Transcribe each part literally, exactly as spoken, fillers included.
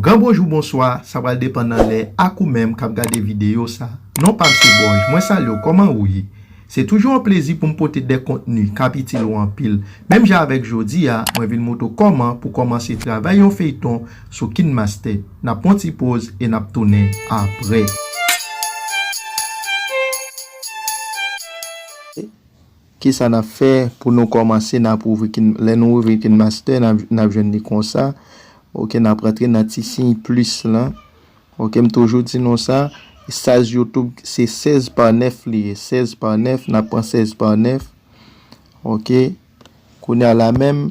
Gran bonjou, bonswa, sa pral depann nan lè ak ou menm k ap gade videyo sa. Non pa m se Bòj, mwen salye w, kòman ou ye? Se toujou yon plezi pou m pote de kontni k ap itil ou anpil. Menm jan avèk jodi a, mwen vin montre w kòman pou kòmanse travay yon feyton sou KineMaster. N ap pran ti poz e n ap tounen apre. Kisa n ap fè pou nou kòmanse? N ap ouvri Kin-, lè nou ouvri KineMaster, n ap, n ap jwenn li konsa. Ok, n ap rantre nan ti siy plis lan. Ok, m toujou di nou sa. Size YouTube se sèz pa nèf li ye. Sèz pa nèf, n ap pran sèz pa nèf. Ok. Kounye a la menm,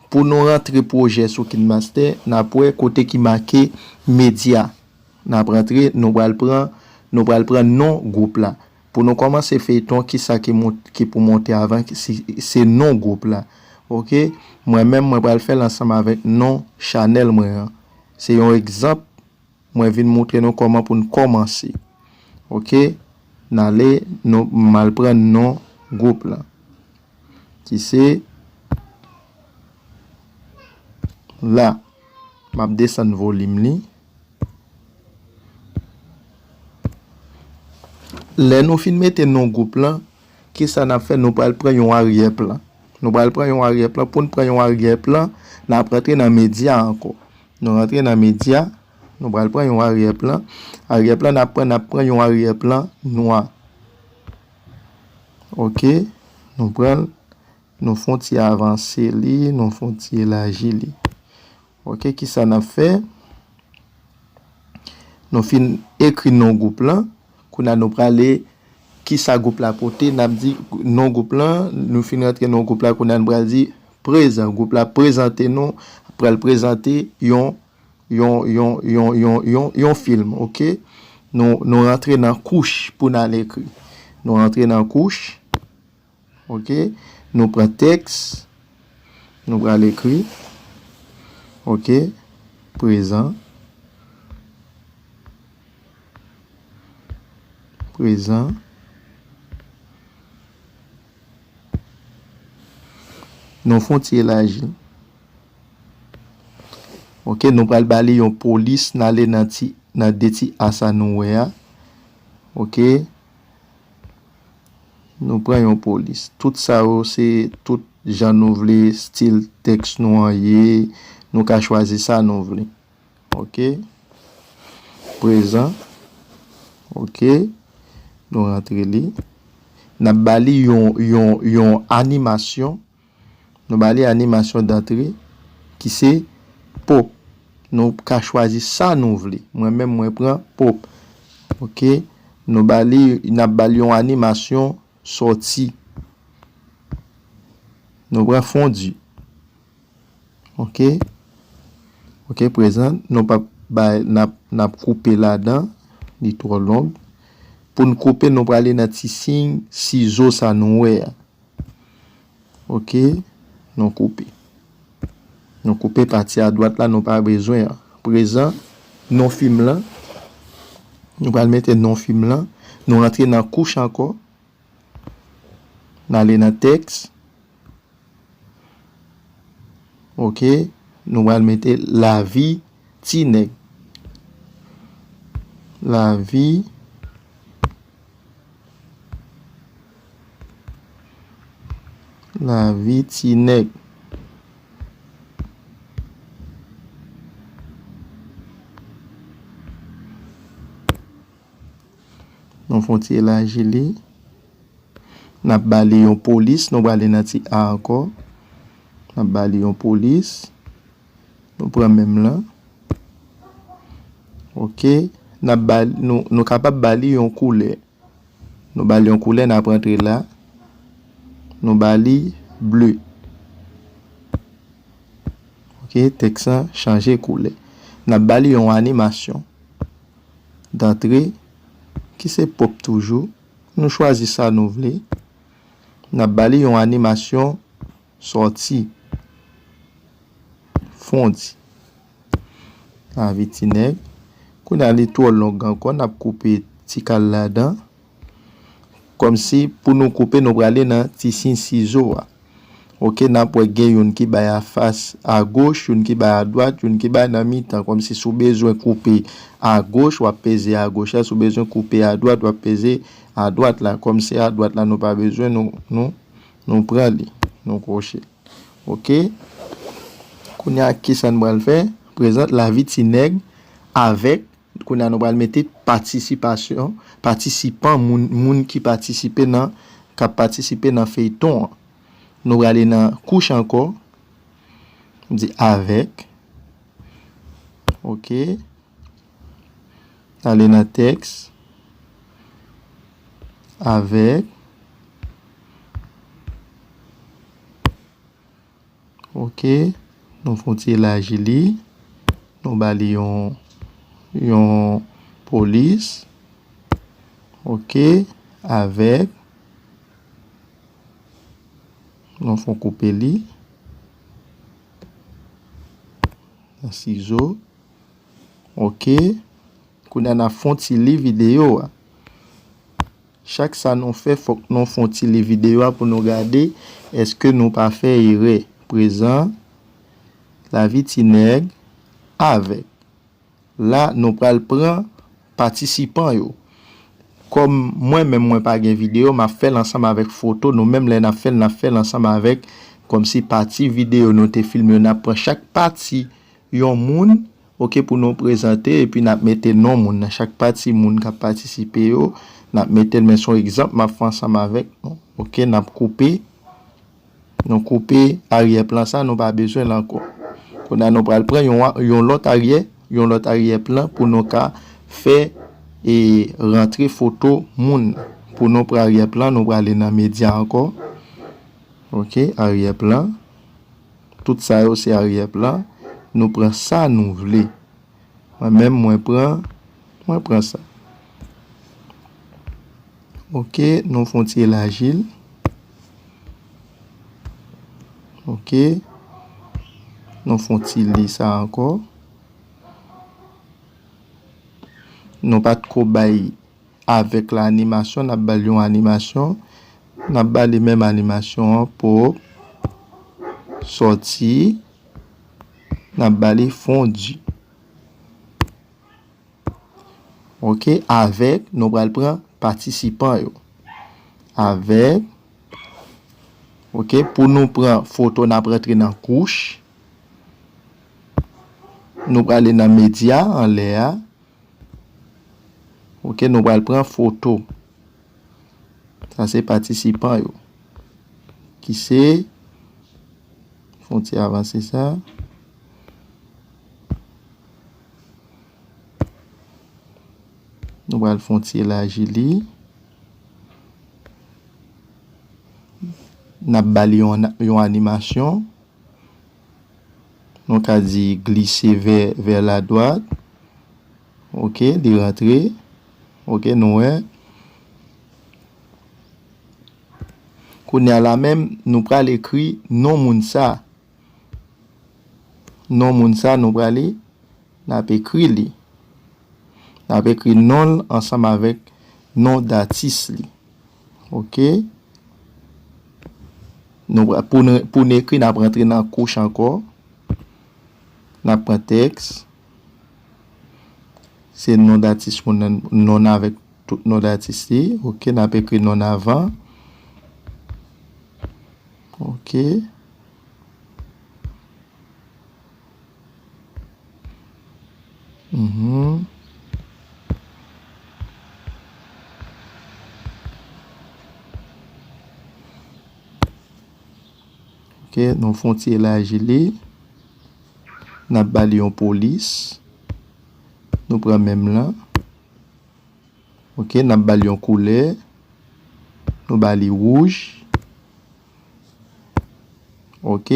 pou nou rantre pwojè sou KineMaster, n ap wè kote ki make medya. N ap rantre, nou pral pran, nou pral pran non gwoup la. Pou nou kòmanse feyton, kisa ki mont-, ki pou monte avan, ki si, se non gwoup la. Ok? Mwen menm, mwen pral fè l ansanm avèk non chanèl mwen an. Se yon egzanp, mwen vin montre nou kòman pou n kòmanse. Ok? N ale, nou, m al pran non gwoup la. Ki se la. M ap desann volim li. Lè nou fin mete non gwoup lan, kisa n ap fè? Nou pral pran yon aryè plan. Nou pral pran yon aryè plan. Pou n pran yon aryè plan, n ap rantre nan medya ankò. Nou rantre nan medya, nou pral pran yon aryè plan. Aryè plan n ap pran, n ap pran yon aryè plan nwa. Ok, nou pran l, nou fè yon ti avanse li, nou fè yon ti elaji li. Ok, kisa n ap fè? Nou fin ekri non gwoup lan. Kounye a nou prale, kisa gwoup la pote? N ap di non gwoup lan, nou fin rantre non gwoup la, kounye a nou pral di prezan. Gwoup la prezante nou, pral prezante yon, yon, yon, yon, yon, yon, yon fim, ok? Nou, nou rantre nan kouch pou n al ekri. Nou rantre nan kouch. Ok? Nou pran tèks. Nou pral ekri. Ok? Prezan. Prezan. Nou fè yon ti elaji. Ok, nou pral ba li yon polis, n ale nan ti, nan de ti a sa nou wè a. Ok. Nou pran yon polis. Tout sa yo, se tout jan nou vle stil tèks nou an ye. Nou ka chwazi sa nou vle. Ok. Prezan. Ok. Nou rantre li. N ap ba li yon, yon, yon animasyon. Nou ba li animasyon dantre ki se pop. Nou ka chwazi sa nou vle. Mwen menm, mwen pran pop. Ok. Nou ba li, n ap ba li yon animasyon sòti. Nou pran fondi. Ok. Ok, prezan, nou p ap bay, n ap, n ap koupe ladan. Li twò long. Pou n koupe, nou prale nan ti siy sizo sa nou wè a. Ok, nou koupe. Nou koupe pati a dwat la, nou pa bezwen an. Prezan, non fim lan. Nou pral mete non fim lan. Nou rantre nan kouch ankò. N ale nan tèks. Ok, nou pral mete lavi ti nèg. Lavi, lavi ti nèg. Nou fè yon ti elaji li. N ap ba li yon polis, nou prale nan ti a ankò. N ap ba li yon polis. Nou pran menm lan. Ok. N ap ba, nou, nou kapab ba li yon koulè. Nou ba li yon koulè, n ap rantre la. Nou ba li ble. Ok, tèks lan chanje koulè. N ap ba li yon animasyon dantre ki se pop toujou. Nou chwazi sa nou vle. N ap ba li yon animasyon sòti. Fondi. Lavi ti nèg. Kounye a li twò long ankò, n ap koupe ti kal ladan. Kòmsi pou nou koupe, nou prale nan ti siy sizo a. Ok, n ap wè gen youn ki bay a fas agoch, youn ki bay adwat, youn ki bay nan mitan. Kòmsi si w bezwen koupe agoch, w ap peze agoch la. Si w bezwen koupe adwat, w ap peze adwat la. Kòmsi adwat la nou pa bezwen, nou, nou, nou pran li, nou kwoche l. Ok. Kounye a, kisa n pral fè? Prezant lavi ti nèg avèk, kounye a nou pral mete patisipasyon, patisipan, moun, moun ki patisipe nan, k ap patisipe nan feyton an. Nou prale nan kouch ankò. M di avèk. Ok. Ale nan tèks. Avèk. Ok. Nou fè yon ti elaji li. Nou ba li yon, yon polis. Ok. Avèk. Nou fè yon koupe li. Nan sizo. Ok. Kounye a n ap fè yon ti li videyo a. Chak sa nou fè, fòk nou fè yon ti li videyo a pou nou gade èske nou pa fè erè. Prezan, lavi ti nèg avèk. La, nou pral pran patisipan yo. Kòm mwen menm, mwen pa gen videyo, m ap fè l ansanm avèk foto. Nou menm, lè n ap fè l, n ap fè l ansanm avèk, kòmsi pati videyo nou te filme yo. N ap pran chak pati yon moun, ok, pou nou prezante, epi n ap mete non moun nan chak pati moun k ap patisipe yo. N ap mete l, men se yon egzanp m ap fè ansanm avèk nou. Ok, n ap koupe. Nou koupe aryè plan sa, nou pa bezwen l ankò. Kounye a, nou pral pran yon, yon lòt aryè, yon lòt aryè plan pou nou ka fè e rantre foto moun. Pou nou pran aryè plan, nou prale nan medya ankò. Ok, aryè plan. Tout sa yo se aryè plan. Nou pran sa nou vle. Mwen menm, mwen pran, mwen pran sa. Ok, nou fè yon ti elaji l. Ok. Nou fè yon ti li sa ankò. Nou pa t ko bay avèk la animasyon, n ap ba l yon animasyon. N ap ba li menm animasyon an pou sòti. N ap ba li fondi. Ok, avèk, nou pral pran patisipan yo. Avèk, ok, pou nou pran foto, n ap rantre nan kouch. Nou prale nan medya anlè a. Ok, nou pral pran foto. Sa se patisipan yo. Ki se, fè yon ti avanse sa. Nou pral fè yon ti elaji li. N ap ba li yon, yon animasyon. Nou ka di glisser vers, vers la droite. Ok, li rantre. Ok, nou wè. Kounye a la menm, nou pral ekri non moun sa. Non moun sa, nou prale, n ap ekri li. N ap ekri non l ansanm avèk non datis li. Ok. Nou, pou n, pou n ekri, n ap rantre nan kouch ankò. N ap pran tèks. Se non datis moun nan, non avèk tout non datis li. Ok, n ap ekri non avan. Ok. Mhm. Ok, nou fè yon ti elaji li. N ap ba li yon polis. Nou pran menm lan. Ok, n ap ba l yon koulè. Nou ba li wouj. Ok.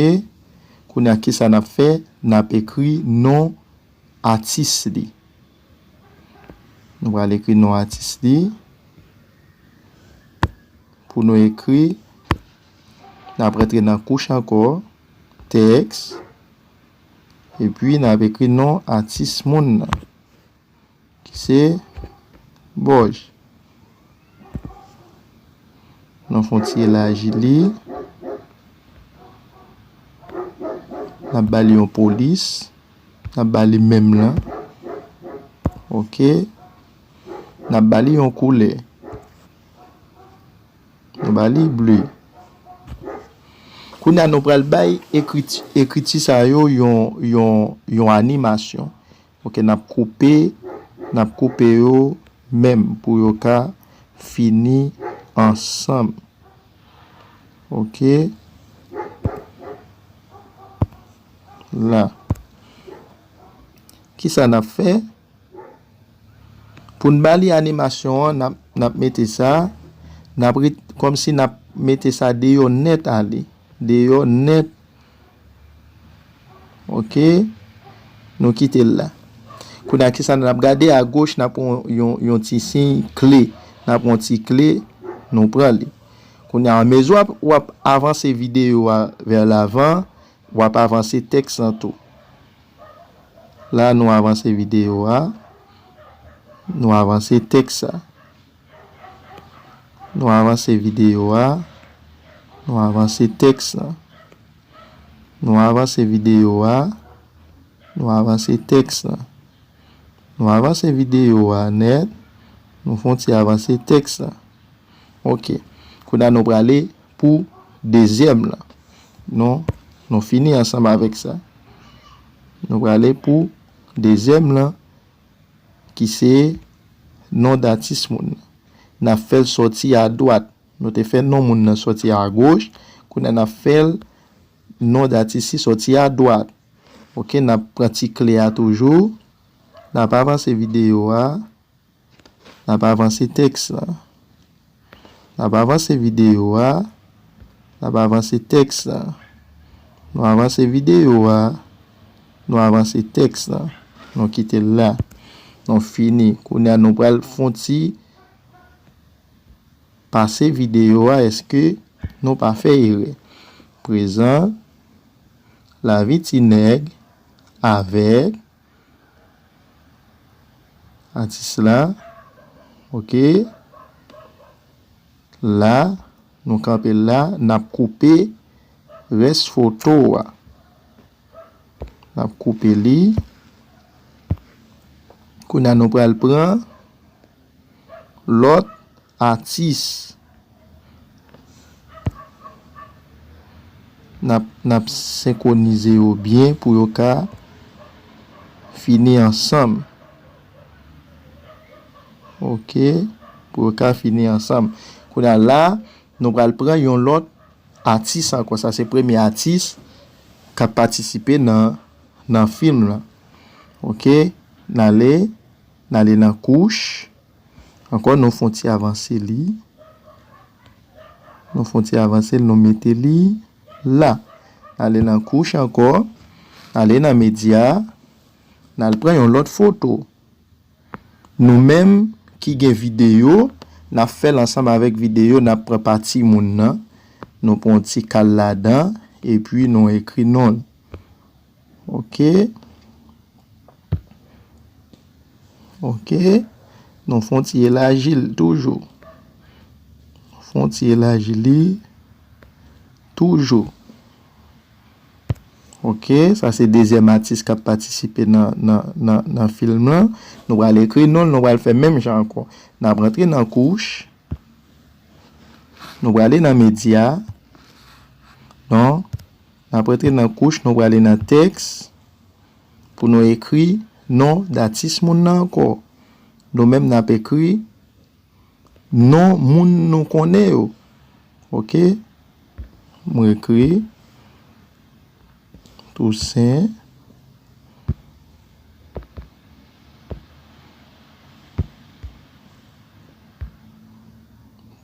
Kounye a, kisa n ap fè? N ap ekri non atis li. Nou pral ekri non atis li. Pou nou ekri, n ap rantre nan kouch ankò, tèks, epi n ap ekri non atis moun nan. Ki se Bòj. Nou fè yon ti elaji li. N ap ba li yon polis. N ap ba li menm lan. Ok. N ap ba li yon koulè. Nou ba li ble. Kounye a, nou pral bay ekriti, ekriti sa yo yon, yon, yon animasyon. Ok, n ap koupe, n ap koupe yo menm pou yo ka fini ansanm. Ok. La. Kisa n ap fè? Pou n ba li animasyon an, n ap, n ap mete sa, n ap ret, kòmsi n ap mete sa deyò nèt ale. Deyò nèt. Ok. Nou kite l la. Kounye a, kisa n ap gade? Agoch, n ap pran yon, yon ti siy kle. N ap pran ti kle, nou pran li. Kounye a, anmezi w ap, w ap avanse videyo a vè lavan, w ap avanse tèks lan tou. La, nou avanse videyo a. Nou avanse tèks la. Nou avanse videyo a. Nou avanse tèks la. Nou avanse videyo a. Nou avanse tèks la. Nou avanse videyo a nèt. Nou fè yon ti avanse tèks la. Ok. Kounye a nou prale pou dezyèm lan. Non, nou fini ansanm avèk sa. Nou prale pou dezyèm lan, ki se non datis moun nan. N ap fè l sòti adwat. Nou te fè non moun nan sòti agoch. Kounye a n ap fè l non datis li sòti adwat. Ok, n ap pran ti kle a toujou. N ap avanse videyo a. N ap avanse tèks la. N ap avanse videyo a. N ap avanse tèks la. Nou avanse videyo a. Nou avanse tèks la. Nou kite l la. Nou fini. Kounye a nou pral fè yon ti pase videyo a, èske nou pa fè erè? Prezan, lavi ti nèg avèk atis la. Ok. La, nou kanpe la, n ap koupe rès foto a. N ap koupe li. Kounye a nou pral pran lòt atis. N ap, n ap senkwonize yo byen pou yo ka fini ansanm. Ok, pou yo ka fini ansanm. Kounye a la, nou pral pran yon lòt atis ankò. Sa se premye atis k ap patisipe nan, nan fim lan. Ok, n ale, n ale nan kouch. Ankò, nou fè yon ti avanse li. Nou fè yon ti avanse li, nou mete li la. N ale nan kouch ankò. N ale nan medya. N al pran yon lòt foto. Nou menm ki gen videyo, n ap fè l ansanm avèk videyo, n ap pran pa timoun nan. Nou pran yon ti kal ladan, epi nou ekri non l. Ok. Ok. Nou fè yon ti elaji l toujou. Fè yon ti elaji li toujou. Ok, sa se dezyèm atis k ap patisipe nan, nan, nan, nan fim lan. Nou pral ekri non l, nou pral fè menm jan ankò. N ap rantre nan kouch. Nou prale nan medya. Non. N ap rantre nan kouch, nou prale nan tèks. Pou nou ekri non datis moun nan ankò. Nou menm n ap ekri non moun nou konnen yo. Ok. Mwen ekri Tousen.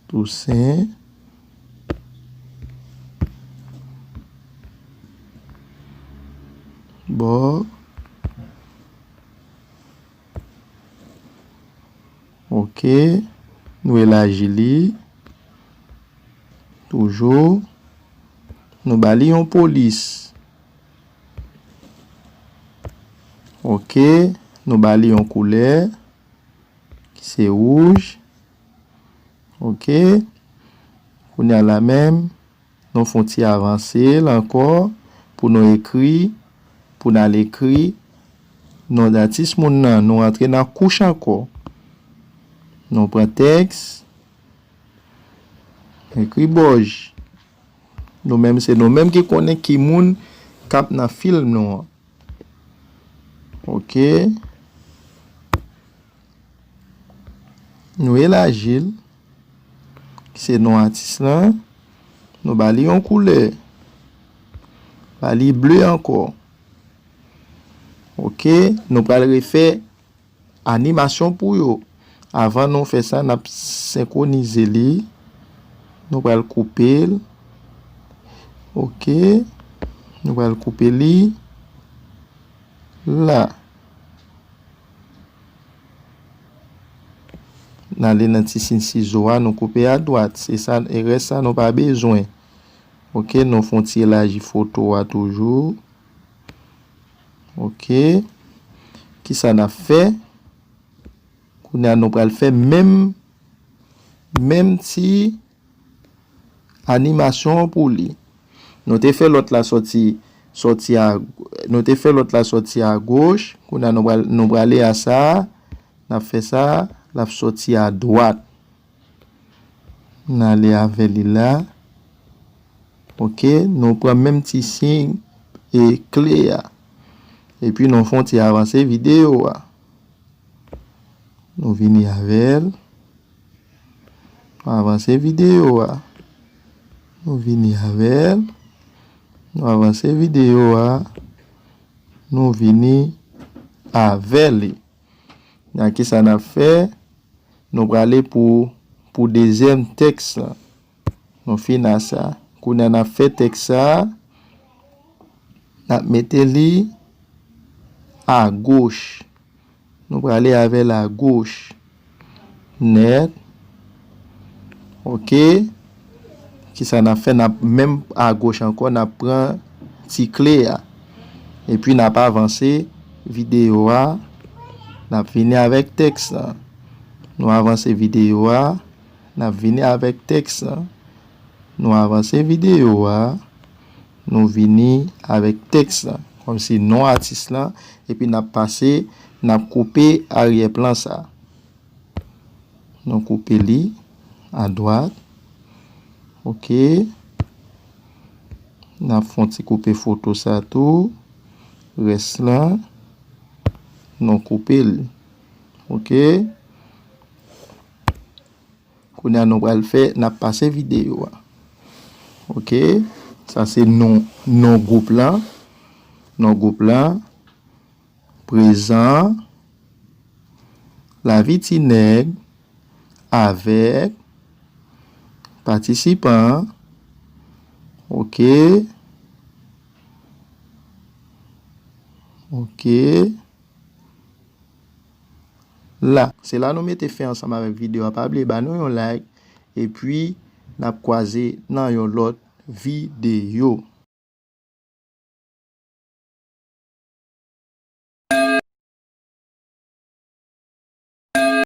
Tousen. Bò. Ok. Nou elaji li. Toujou. Nou ba li yon polis. Ok. Nou ba li yon koulè. Ki se wouj. Ok. Kounye a la menm, nou fè yon ti avanse l ankò. pou nou ekri, pou n al ekri non atis moun nan. Nou rantre nan kouch ankò. Nou pran tèks, ekri Bòj. Nou menm, se nou menm ki konnen ki moun k ap nan fim nou an. Ok. Nou elaji l. Se non atis lan. Nou ba li yon koulè. Ba li ble ankò. Ok. Nou pral refè animasyon pou yo. Avan nou fè sa, n ap senkwonize li. Nou pral koupe l. Ok. Nou pral koupe li la. N ale nan ti siy sizo a, nou koupe adwat. Se sa, e rès sa nou pa bezwen. Ok, nou fè yon ti elaji foto a toujou. Ok. Kisa n ap fè? Kounye a nou pral fè menm, menm ti animasyon an pou li. Nou te fè lòt la sòti, sòti a, nou te fè lòt la sòti a goch. Kounye a nou pral, nou prale a sa, n ap fè sa, l ap sòti a dwat. N ale avè li la. Ok, nou pran menm ti siy e kle a. Epi nou fè yon ti avanse videyo a. Nou vini avè l. Nou avanse videyo a. Nou vini avè l. Nou avanse videyo a. Nou vini avè li. Nan kisa n ap fè? Nou prale pou, pou dezyèm tèks lan. Nou fin a sa. Kounye a n ap fè tèks sa, n ap mete li agoch. Nou prale avè l agoch. Nèt. Ok. Kisa n ap fè? N ap menm agoch ankò, n ap pran ti kle a. Epi n ap avanse videyo a. N ap vini avèk tèks lan. Nou avanse videyo a. N ap vini avèk tèks lan. Nou avanse videyo a. Nou vini avèk tèks lan. Kòmsi non atis lan. Epi n ap pase, n ap koupe aryè plan sa. Nou koupe li adwat. Ok. N ap fè yon ti koupe foto sa tou. Rès lan, nou koupe li. Ok. Kounye a nou pral fè, n ap pase videyo a. Ok. Sa se non, non gwoup lan. Non gwoup lan. Prezan. Lavi ti nèg. Avèk. Patisipan. Ok. Ok. La, se la nou mete fen ansanm avèk videyo a. Pa bliye ba nou yon like. Epi, n ap kwaze nan yon lòt videyo.